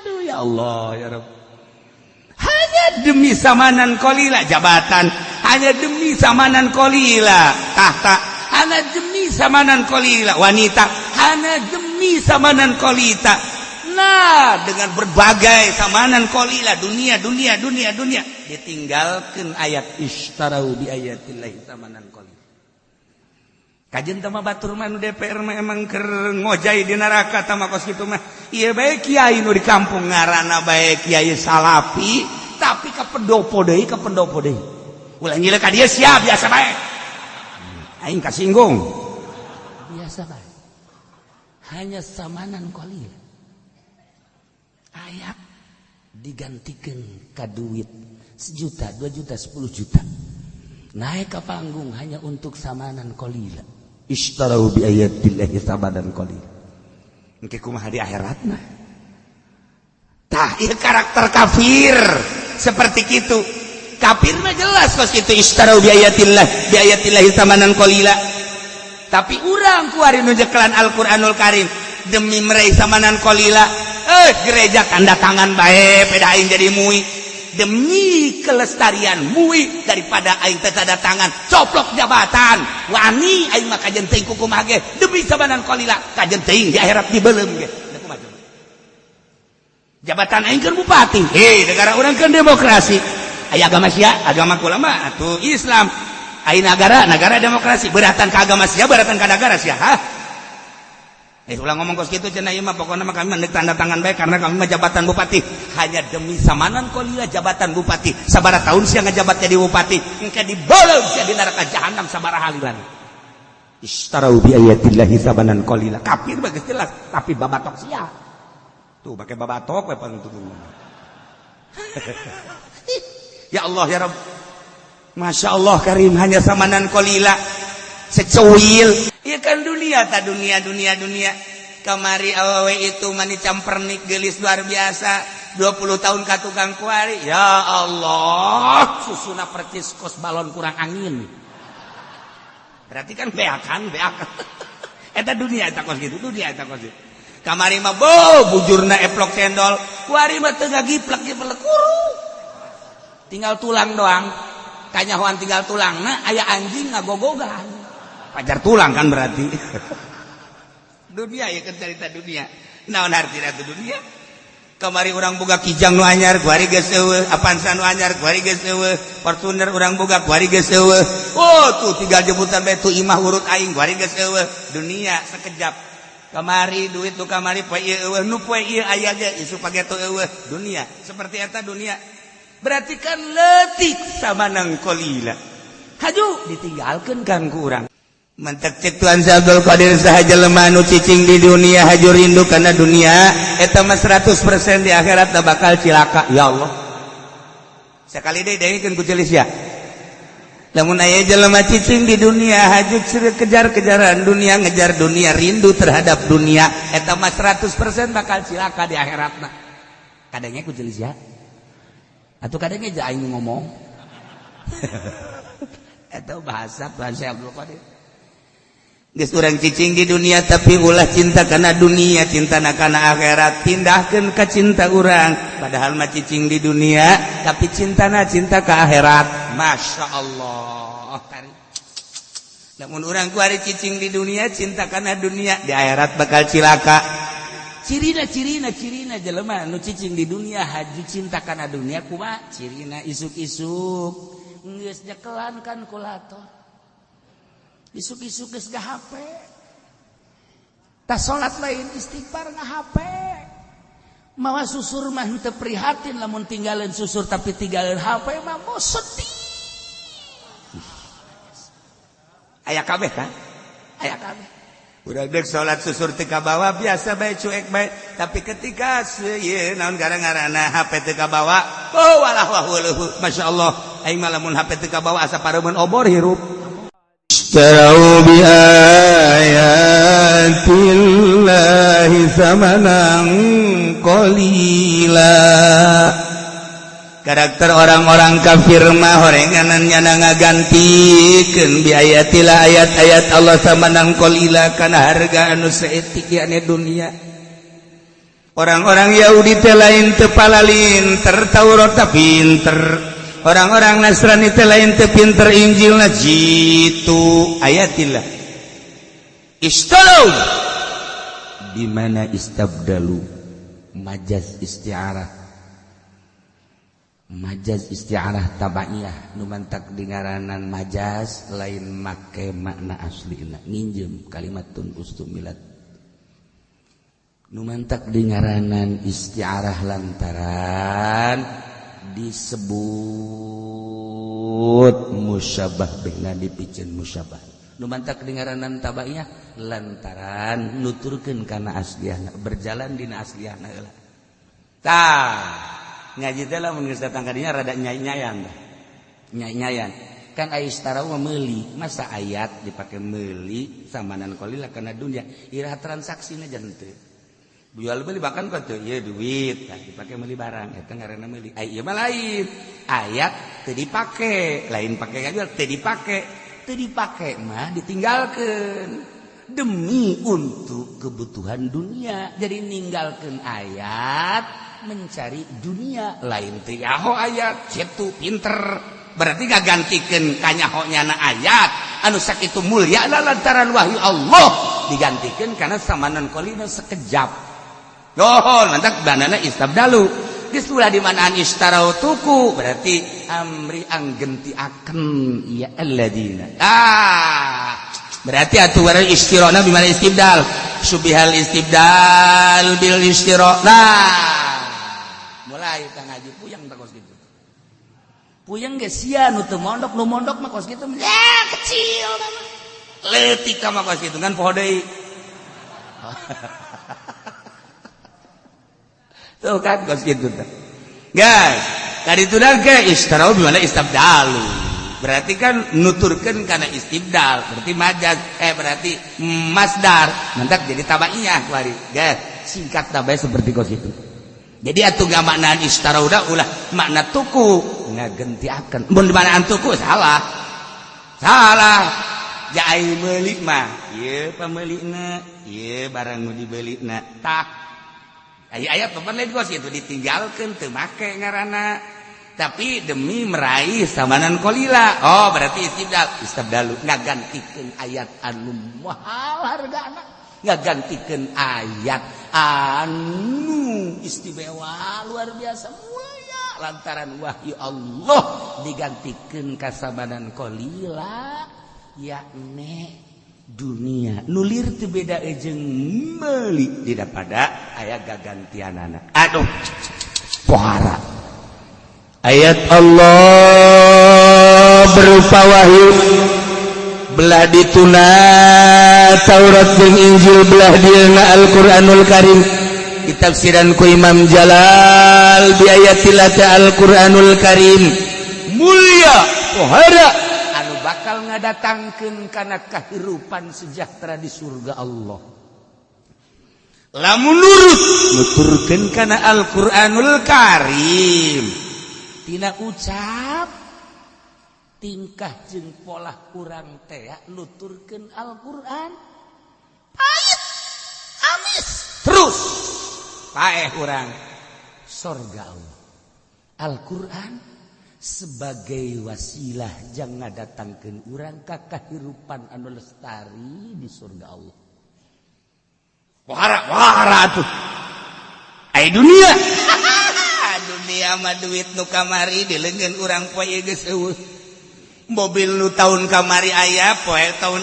Aduh, ya Allah, ya Rabb. Hanya demi samanan qalila jabatan, hanya demi samanan qalila tahta, hanya demi samanan qalila wanita, hanya demi samanan qalila. Nah, dengan berbagai samanan qalila, dunia, dunia, dunia, dunia, ditinggalkan ayat isytarau bi ayatillahi samanan qalila. Kajen tama batur mah nu DPR mah emang keur ngojay di neraka tama kos kitu mah. Ieu bae kiai nu di kampung, ngaranna bae kiai salafi, tapi ka pendopo deui, ka pendopo deui. Ulah nyilek ka dieu sia, biasa bae. Aing kasinggung. Biasa bae. Hanya samanan qalil. Ayat digantikan ka duit sejuta, 2 juta, 10 juta. Naik ke panggung hanya untuk samanan qalila. Ishtarau bi ayatillahi samanan qalila. Engke kumaha di akhiratna? Tah, ieu karakter kafir seperti itu. Kafir mah jelas kos kitu, ishtarau bi ayatillah bi ayatillahi samanan qalila. Tapi urang kuari nu nyekelan Al-Qur'anul Karim demi meraih samanan qalila, eh, gereja tanda tangan bae peda aing jadi MUI demi kelestarian MUI, daripada aing teu tanda tangan coplok jabatan. Wani aing mah, kajen teuing kukumaha ge demi samanan qalila, kajen teuing di akhirat dibeuleum ge. Da kumaha coba? Jabatan aing kan bupati. Hei, negara urang kan demokrasi. Aya agama sia, agama kula mah atuh Islam. Aya negara, negara demokrasi, beratan ka agama sia, beratan ka negara sia, hah? Eh, ulah ngomong kos kitu cenah, ieu mah pokokna mah kami mah tanda tangan bae karena kami mah jabatan bupati. Hanya demi samanan qalila jabatan bupati. Sabaraha tahun sia ngajabat jadi bupati, engke dibeuleum sia di neraka jahanam sabaraha lilan. Ishtarau bi ayatillahi samanan qalila. Kafir bagus jelas, tapi babatok sia. Tuh pakai babatok we pang tuh. Ya Allah, ya Rabb. Masya Allah Karim, hanya samanan qalila secuil. Iya kan, dunia ta, dunia, dunia, dunia. Kamari awewe itu mani campernik, gelis luar biasa, 20 tahun ka tukang. Kuari, ya Allah, susuna percis kos balon kurang angin. Berarti kan beakan, beakan. Eta dunia, eta kos gitu dunia, eta kos gitu. Kamari mah bo bujurna eplok cendol, kuari mah teu ngagiplek giplek, kuru tinggal tulang doang. Kanyahoan tinggal tulang. Nah, aya anjing ngagogogan pajar tulang kan. Berarti dunia ya kan, cerita dunia. Naon artina itu dunia? Kamari urang boga Kijang nu anyar, kuari geus eueuh. Avanza nu anyar, kuari geus eueuh. Fortuner urang boga, kuari geus eueuh. Oh, tuh tinggal jemputan bae tuh imah urut aing, kuari geus eueuh. Dunia sekejap. Kamari duit tuh, kamari poe ieu eueuh, nu poe ieu aya ge isuk pageto eueuh. Dunia seperti eta dunia. Berarti kan leutik, samanan qalila. Haju ditinggalkeun kan ku urang. Mantak cek Tuan Abdul Qadir, saha jelema nu cicing di dunia, haju rindu karena dunia, eta mah 100% di akhirat bakal cilaka. Ya Allah, sekali deui dengekeun ku celis ya. Lamun aya jelema cicing di dunia, haju kejar-kejaran dunia, ngejar dunia, rindu terhadap dunia, eta mah 100% bakal cilaka di akhiratna. Kadangnya ku celis ya, atau kadangnya aja aing ngomong eta bahasa Tuhan Syekh Abdul Qadir. Geus urang cicing di dunia, tapi ulah cinta karena dunia, cinta kana akhirat. Pindahkeun ka cinta urang, padahal mah cicing di dunia tapi cintana cinta ke akhirat. Masya Allah. Namun urang kuari cicing di dunia, cinta kana dunia, di akhirat bakal cilaka. Cirina, cirina, cirina jelema nu cicing di dunia, haju cinta kana dunia kumaha cirina? Isuk-isuk geus nyekelan kalkulator, isuk-isuk geus HP, tas salat lain istighfar, nga HP, mawa susur mah henteu prihatin lamun tinggalin susur, tapi tinggalin HP mah mau sedih. Aya kabeh kan, aya kabeh. Udah dek salat susur teu kabawa, biasa bae, cuek bae. Tapi ketika ieu naon gara-garana HP teu kabawa, oh walah wah. Masya Allah, aing mah lamun HP teu kabawa asa pareumeun obor hirup. اشتروا بآيات الله ثمنا قليلا. Karakter orang-orang kafir mah horenganan nyana ngagantikeun biayatillah ayat-ayat Allah samanan qalila kana harga anu saeutik, yakni dunia. Orang-orang Yahudi teh lain teu palalinter Taurat, pinter. Orang-orang Nasrani teh lain teu pinter Injilna, jitu ayatillah. Istalau di mana istabdalu, majaz isti'arah, majaz isti'arah tabaiyah. Nu mantak dingaranan majaz lain make makna aslina, nginjem kalimatun ustumilat. Nu mantak dingaranan isti'arah lantaran disebut musyabah bihna, dipiceun musyabah. Nu mantak dingaranan tabaiyah lantaran nuturkeun kana asliahna, berjalan dina asliahna heula. Tah, ngaji teh lamun geus datang ka dinya rada nyai-nyayan, nyai-nyayan kan. Aya istarau mah meuli, masa ayat dipake meuli samanan qalila kana dunya? Iraha transaksina janten teu jual beli, bahkan kok teu ieu duit tah dipake meuli barang, eta ngaranna meuli. Ai ieu mah lain, ayat teu dipake, lain pake ngajual, teu dipake. Teu dipake mah ditinggalkeun demi untuk kebutuhan dunia. Jadi ninggalkeun ayat mencari dunia, lain teu nyaho ayat kitu pinter, berarti gak gantikan kanyaho nyana ayat anu sakitu mulia lantaran wahyu Allah digantikan karena samanan qalila, sekejap. Oh, mantap banana istabdalu. Geus ulah di manaan istarau tuku, berarti amri anggenti akan ya alladzina. Ah, berarti atuh barang istirona bimana istibdal. Subihal istibdal bil istira. Nah, mulai tang ngaji puyeng tak kos kitu. Puyeng ge sia nu teu mondok, nu mondok mah kos kitu ya kecil mah. Leutik mah kos kitu kan poho deui. Tuh kan kos gitu tuh. Guys, tadi itu dan ke istarau bimana istabdalu. Berarti kan nuturkeun karena istibdal, berarti majaz, berarti masdar. Mantak jadi tabaiyah kuari. Guys, singkat tabai seperti kos itu. Jadi atuh gak maknaan istarau udah ulah makna tuku ngagentiakeun. Mun dimaknaan tuku salah. Salah. Jai meuli mah, ieu pameulikna, ieu barang nu dibelina. Tah, ayat papan lain kos itu ditinggalkan teu make ngaranna, tapi demi meraih samanan qalila. Oh, berarti istibdal, istabdalu ngagantikeun ayat anu mahal hargana, ngagantikeun ayat anu istimewa luar biasa mulia lantaran wahyu Allah digantikeun kasamanan qalila, yakni dunia. Nulir teu beda jeung meuli tidak pada aya gagantianana. Aduh, pohara ayat Allah berupa wahyu belah dituna Taurat jeung Injil, belah dieuna Al-Qur'anul Karim, ditafsiran ku Imam Jalal bi ayatillah. Al-Qur'anul Karim mulia, pohara anu bakal ngadatangkeun kana kahirupan sejahtera di surga Allah lamun nurut nuturkeun kana Al-Qur'anul Karim. Tina ucap, tingkah jeung pola urang teh nuturkeun Al-Qur'an, pahit amis terus paeh urang sorga Allah. Al-Qur'an sebagai wasilah jangan datangkan urang ka kahirupan anu lestari di surga Allah. Wahara wahara tuh ai dunia. Dunia mah duit nu kamari di leungeun urang poe geus eueuh, mobil nu tahun kamari aya poe tahun